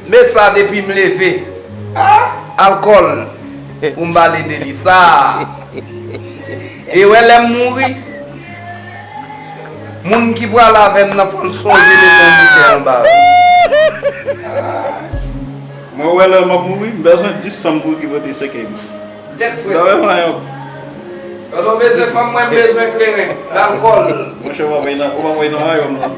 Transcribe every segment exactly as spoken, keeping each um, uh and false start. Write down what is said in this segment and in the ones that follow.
Men sa depi m leve. Alkòl pou m pale de li. Sa. E wè lè m mouri, moun ki pral avè m nan fò l sonje mete yon boutèy anba. Mwen wè lè m ap mouri, m bezwen dis fanm pou ki pote sèkèy mwen. Tèt frèt. Sa wè mayon. Pandan w bezwen fanm, mwen m bezwen kleren, lalkòl. Monchè, w pa voye nan, w pa voye nan mayon m nan.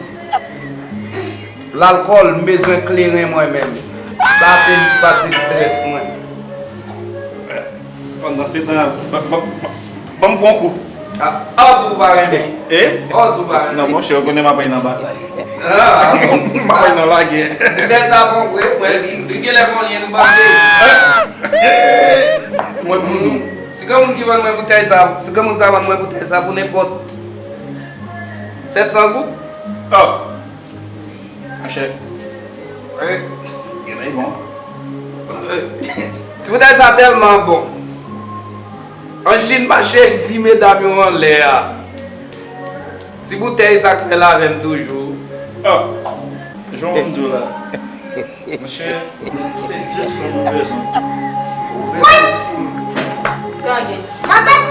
Lalkòl, m bezwen kleren mwen menm. Sa se li k pase estrès mwen. Pandan se tan, ban m pran kou. Ah, oh, di w pa renmen. Eh? Oh, di w pa renmen. Non, monchè, ou konnen m ap nan batay. Ah, bon. M ap nan lagè. Boutèy sa bon vre, mwen, li, li genlè gon lyen nou bande. Mwen, m di w. Ti granmoun ki vann mwen boutèy sa, ti granmoun sa vann mwen boutèy sa pou nenpòt sèt san goud. Oh. Monchè. Wi. Genlè bon. Ti boutèy sa tèlman bon. Angeline mache di medam yo anlè a. Ti boutèy sa k fè l avè m toujou. Oh. Jan w di w la. Monchè, se dis fanm ou bezwen. Ou bezwen dis moun. Sa gen. Matant!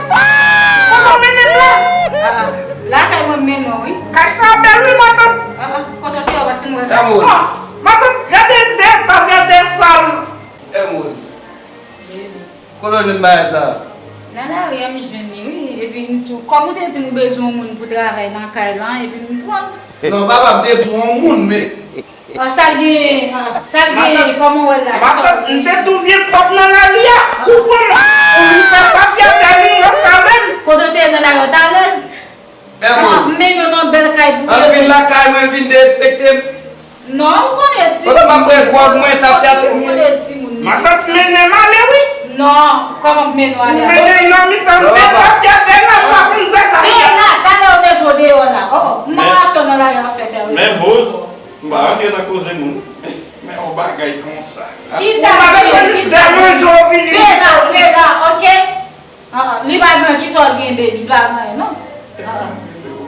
Kote w mennen m la? Ah, ah. Lakay mwen m mennen w, wi. Kay sa bèl, wi, matant. Ah, ah. Kote w te wè, wè, wè. Tamous. Oh, matant, gade de tafyatè sal. Tamous. Kote w jwenn bagay sa? Nan lari a m jwenn li, wi. Epi m tou, kòm ou te di m ou bezwen yon moun pou travay nan kay lan, epi m pran l. Non, papa, m te di w yon moun, men. Ah, sa l gen, ah, sa l gen, kòman w wè l la? Matant, m te tou vye pòp nan lari a. Ou pran m, ou vin fè tafyatè, vin ranse avè m. Kote w te ye nan lari a, w t alèz? Ah, m mennen w nan bèl kay pou w rete. Al vin lakay mwen, vin derespekte m. Non, ou konnen ti. Pandan m ap bwè gwòg mwen, tafyatè mwen. Ou konnen ti moun. Matant mennen m ale, wi. Non, kòman m mennen w ale? Ou mennen m nan mitan de tafyatè la, m pa konn bwè tafyatè. Men la, talè yo mete w deyò la. Oh, oh, m ranse w nan lari a, fè tè. Men boz, m pa rantre nan koze moun. Men yon bagay konsa. Kisa ki, kisa ki? Pela, pela, oke? Ah, ah, li pa gen, kisa w gen, baby? Li pa gen anyen, non. Ah, ah.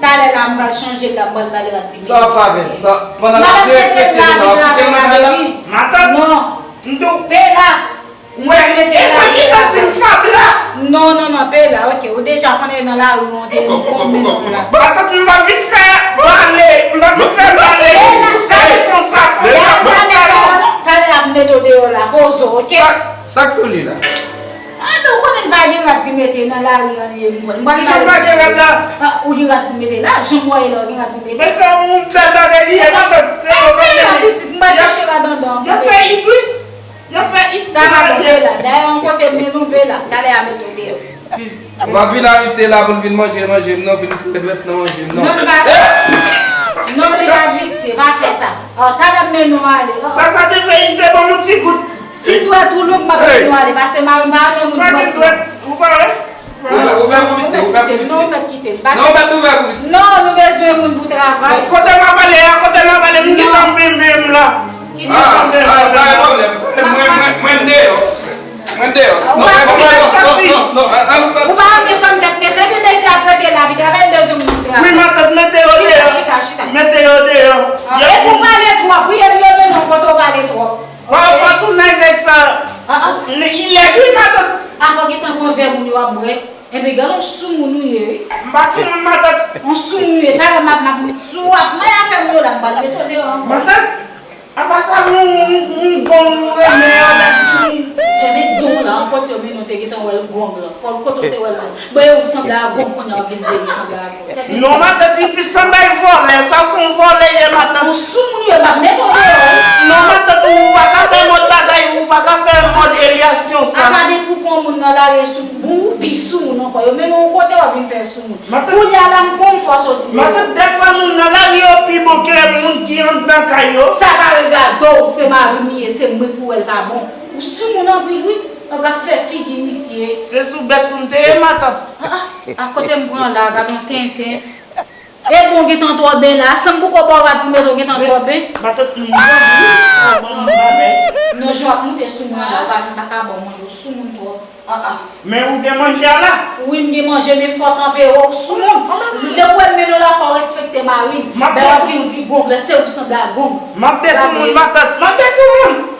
Talè la, m pral chanje l la, m pral ba l rad pimen. Sa w ap fè avè l? Sa, pandan l ap derespekte nou la, w ap kite l nan kay la? Matant, non. M di w. Pela. Ou wè, e mwen ki t ap di m fatra. Non, non, non, pela, oke. Ou deja konnen nan lari, ou te yon bon moun la. Matant, m pa vin fè bale, m pa vin fè bale. Pela, sa se konsa, konsa, konsa, non. Talè la, m mete w deyò la, poze w, oke? Sa, sa k sou li la? Ah, men ou konnen m pa gen rad pou mete nan lari an, li ye m konn. M pral... Kijan m pa gen rad la? Ah, ou gen rad pou mete la, jan m wè la, ou gen rad pou mete. Men se yon bèl bagay li ye, matant. Se yon bèl bagay. Pitit, m pral chache rad anndan an. Yo fè it, wi. Yo fè it. Sa pa bon, Bela. Dayè, yon kote m mennen w, Bela. Talè a mete w deyò. Ou pa vin a misye la pou l vin manje, manje m non, vin foure dwèt nan manje m non. Non, m pa. Non, li pa visye, pa fè sa. Oh, talè m mennen w ale. Oh. Sa, sa te fè, li te ban m yon ti gout. Si dwèt ou long, m ap mennen w ale, paske mari m pa renmen moun dwèt long. Ou pa wè? Ou, ou fè pou misye, ou fè pou misye. Non, ou mèt kite l. Non, ou mèt ouvè pou misye. Non, nou bezwen moun pou travay. Kote m ap ale a, kote m ap ale, m gentan menmen m la. Kite sa. Ah, ah, pa gen pwoblèm. Mwen, mwen, mwen deyò. Mwen deyò. Ou pa renmen fanm tèt mesye, men mesye ap rete la, pi travay, bezwen moun pou travay. Wi, matant, mete yo deyò. Chita, chita, chita. Mete yo deyò. Ah, epi w pale twòp, wi, epi yo mennen w kote w pale twòp. Wa, wa tounen nèg sa. Ah, ah. Li lèd, wi, matant. Apa gentan pran vè moun yo ap bwè. Enben, gade yon soumoun ou ye, wi. M pa soumoun, matant. Yon soumoun ou ye. Talè m ap, m ap sou ap may afè moun yo la, m pral mete w deyò ankò. Matant, apa sa moun, moun, moun gong ou renmen an, matant? Fèmen don la, ankò ti yo mennen w te gentan wè l gong la. Kòm kote w te wè l la. Bon, e ou sanble a gong kounye a w ap vin di li sanble a gong. Non, matant, li plis sanble ak vòlè. Sa se yon vòlè ye, matant. Yon soumoun ye, m ap mete w deyò, wi. Non, matant, ou pa ka fè mòd bagay, ou pa ka fè mòd elyasyon sa. A gade pou pran moun nan lari sou bon, ou pi soumoun ankò. Yo mennen w yon kote w ap vin fè soumoun. Kounye a la, m konn fò soti deyò. Matant, dèfwa moun nan lari yo pi bon ke moun ki anndan kay yo. Sa pa regade w, se mari m ye, se mwen k pou wè l pa bon. Ou soumoun anpil, wi. Nèg ap fè figi misye. Se sou bèt pou m te ye, matant. Ah, ah, a kote m pran la, gade yon tenten. E bon, gentan twò ben la. San m poko ba w rad pou mete w gentan twò ben. Matant, m ban m, m ban m bagay. Non, jan w ap moute sou mwen la, ou pa, m pa ka ba w manje, ou soumoun twòp. Ah, ah. Men ou gen manje a la? Wi, m gen manje, men fò w tanpere w, ou soumoun. Depi w wè m mennen w la, fò w respekte mari m. Lè w ap vin di gong la, se ou ki sanble a gong. M ap desoumoun, matant. M ap desoumoun.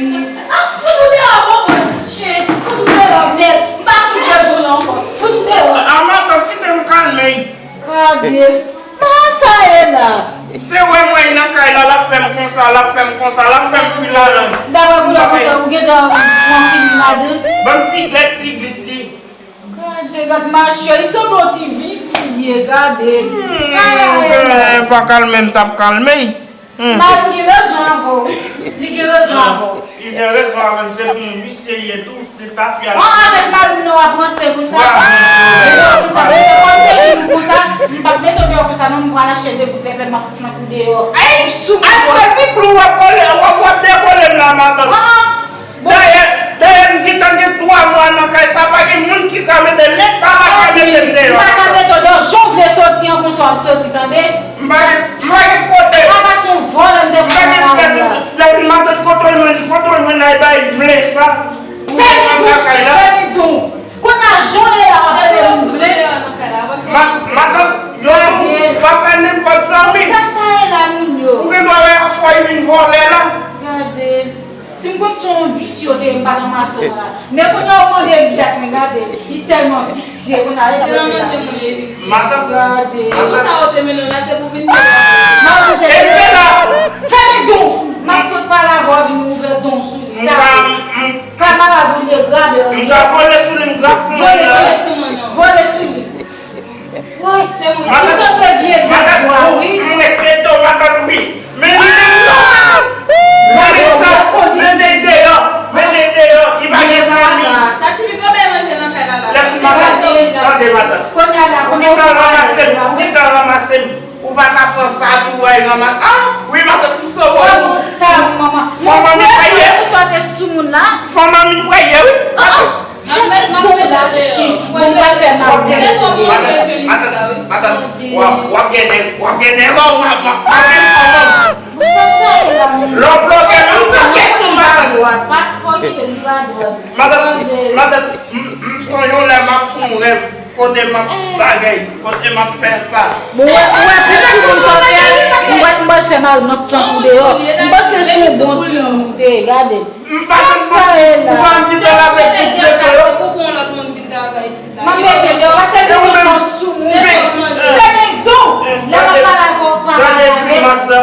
Cheri. Ah, fout ou deyò, bon, bon, chen. Fout ou deyò nèt. M pa fout bezwen w la ankò. Fout ou deyò. Ah, matant, kite m kalme. Gade. Ba sa ye la. Sa l ap fè m konsa, l ap fè m filalang. Dapre pou lè konsa, ou gentan pran fim ladan. Ban m ti glèt, ti glit li. Gade, gad machè, li sanble yon ti visye, gade. Hmm, pa kalme m t ap kalme. Hmm. Mari m gen rezon avè w. Li gen rezon avè w. Li gen rezon avè m, se pou yon visye li ye tou, se pa fi a. An, avèk mari m nan w ap ranse konsa. Mete w konsa, mete w konsa, m p ap mete w deyò konsa non, m pral achte de gout pèpè, m ap flank ou deyò. Ay, sou ay, pwezi plou w ap kole, w ap, w ap dekole m la, matant. Dayè, dayè, m gentan gen twa mwa nan kay sa, pa gen moun ki ka mete, leta pa ka mete m deyò. M pa ka mete w deyò, jan w vle soti an konsa w ap soti, tande? M pa gen, m pa gen kote. Papa se yon vòlè m te pran nan lari a. Lè m matant kote w jwenn, kote w jwenn la, e bay vle sa. Fèmen dou, fèmen dou. Kounye a jan w ye la w ap fè m vle. Ma, matant, yo tou, pa fè nenpòt zanmi. Sa, sa ye la moun yo. Ou gen dwa wè afwa yo vin vòlè la. Gade. Si m konn se yon visye w te ye, m pa t ranmase w la. Men kounye a w mande m dat, men gade, li tèlman visye, kounye a rete rete la. Matant, gade. Matant. Pou sa yo te mennen w la, se pou vin fè. M ap koute. E m te la. Fèmen don. M ap fout pale avè w, vin ouvè don sou li. Sa, m ka, m, m, kapab ou ye grabe, ou ye. M ka vole sou li, m ka foumen li la. Vole sou li. Vole sou li. Woy, se moun ki sanble vye bèt bwa, wi. M respekte w, matant, wi. Men li menm non. Mete sa, mete l deyò, mete l deyò, li pa gen fanmi. Sa ti piga bay manje nan kay la la. Lè fin matant, tande matant. Ou gentan ranmase m, ou gentan ranmase m. Ou pa ka pran sa tou, w al ranmase. Ah, wi, matant, m sove w. Sa, manman. Fò manmi pa ye. Ou sòti sou moun la. Fò manmi pa ye, wi. Ah, ah. Fè don lache, bon, pa fè mal. W ap gen, matant, matant, w ap, w ap gen nèg, w ap gen nèg, w ap, w ap, w ap gen fanm. Sa, sa, e la menm. Lè w bloke m, m bloke tou, matant. Paspò ki li pa dwòl. Matant, matant, m, m sonje yon lè m ap fè yon rèv, kote m ap bagay, kote m ap fè sa. Bon, wè, wè, pou sou moun sa fè, m wè m pral fè mal, m ap flank ou deyò. M panse se yon bon timoun ou te ye, gade. M pa konn sa, sa ye la. Ou pa anvi fè l avèk tout leson yo. Pou pran lòt moun vin travay isit la. M ap mete deyò, paske li gen yon sou moun. Fèmen don. Lè m ap pale avè w, pa pale avè m. Tande grimas la.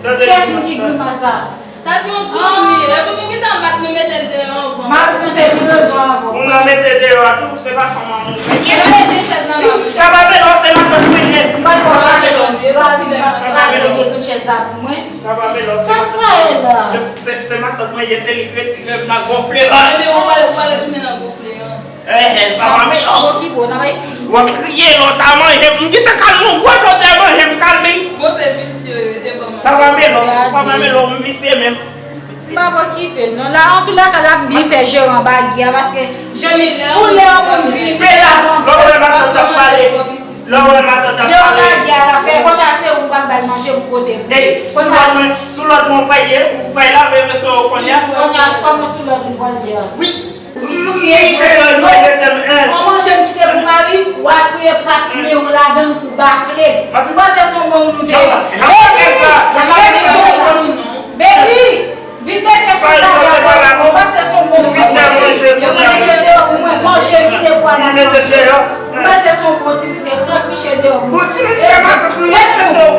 Tande grimas la. Kiyès moun ki grimas la? Sa di yon timoun li ye. Epi nou gentan bat, nou mete l deyò ankò. Mari mwen te gen rezon avè w. Moun nan mete deyò a tou, se pa fanm an moun. Gade vye chèz nan men mwen. Sa pa vle non, se matant mwen ye. M pa t wè pa chèz. Raple vye kout chèz la pou mwen. Sa pa vle non, se matant mwen ye, se, se, se matant mwen ye, se li k retire m nan gonfle rans. Ebyen, ou pral, ou pral retounen nan gonfle rans. Eh, eh, sa pa vle non. W ap kriye lè w ta manje, m gentan kalme w, gwo jòdè manje, m kalme. Bon, se visye yo te ban m. Sa pa vle non, sa pa vle non, m visye menm. M pa okipe l non. La, antoulèka, l ap byen fè jeran bagy a, paske jan li, pou lè yon moun vini. Men la, lè w wè matant ap pale, lè w wè matant ap pale. Jeran bagy a, l ap fè, konnya se ou pral bay manje pou pote pou. Ey, sou lòd mwen, sou lòd mwen, ou pral ye, ou pral lave veso yo konnya. Konnya, kòman sou lòd ou pral ye a? Wi. Visye, ou manje m kite pou mari, w al fouye pat men w ladan l pou bafle. M panse se yon bon moun ou te ye. Baby, baby, baby, baby. Vin mete sou sa la, m panse se yon bon timoun. Mete deyò pou mwen, manje m kite pou al manje. M panse se yon bon timoun, te flank kouche deyò pou mwen. Bon timoun,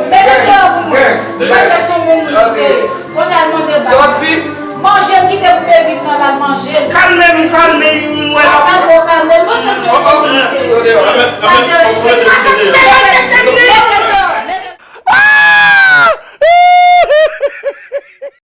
mete deyò pou mwen. M panse se yon bon moun, te. Kounye a l mande bag. Manje m kite pou baby m nan, l al manje l. Kalme m, kalme m, m wè l ap. Kalme w, kalme l. M panse se yon bon moun.